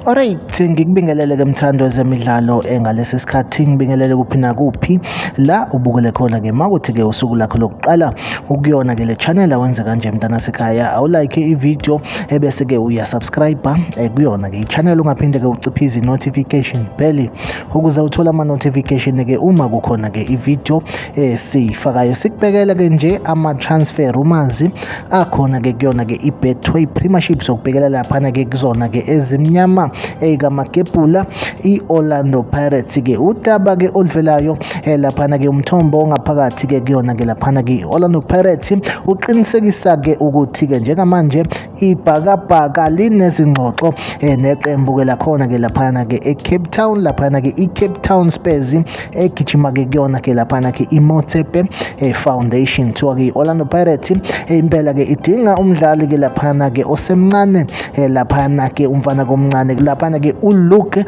Alright, ngikubingelele ke mthando wezemidlalo ngalesi sikhathi, ngibingelele kuphi nakuphi la ubukele khona ke. Makuthi ke usuku lakho lokuqala ukuyona ke le channel, awenze kanje mntana sekhaya, awulike i-video ebese ke uyasubscribe kuyona ke i-channel, ungaphinde ke uciphize i-notification bell ukuze uthole ama-notification ke uma kukhona ke i-video esiyifakayo. Sikubhekele ke nje ama-transfer rumors akhona ke kuyona ke i-Betway Premiership, sokubhekela laphana ke kuzona ke ezimnyama ey'kamagebhula i-Orlando Pirates ke. Udaba ke oluvelayo laphana ke, umthombo ongaphakathi ke kuyona ke laphana ke i-Orlando Pirates uqinisekisa ke ukuthi ke njengamanje ibhakabhaka linezingxoxo neqembu ke lakhona ke laphana ke e-Cape Town, laphana ke i-Cape Town Spurs egijima ke kuyona ke laphana ke i-Motsepe Foundation. Kuthiwa ke i-Orlando Pirates impela ke idinga umdlali ke laphana ke osemncane, laphana ke umfana komncane laphana ke uLuke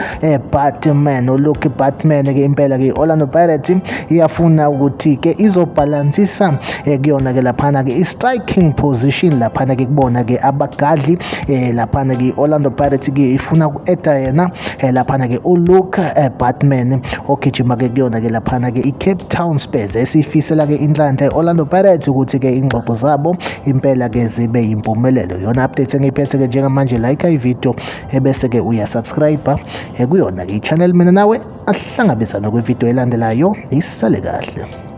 Batman. uLuke Batman ke impela ke i-Orlando Pirates iyafuna ukuthi ke izobhalansisa kuyona ke laphana ke i-striking position laphana ke kubona ke abagadli laphana ke i-Orlando Pirates ke ifuna uku-eda yena laphana ke uLuke Batman ogijima ke kuyona ke laphana ke i-Cape Town Spurs. Esiyifisela ke inhlanhla i-Orlando Pirates ukuthi ke ingxoxo zabo impela ke zibe yimpumelelo. Yona update engiyiphethe ke njengamanje, like i-video ebese ke uyasubscribe kuyona ke i-channel. Mina nawe ahlangabezana kwivideo elandelayo, isale kahle.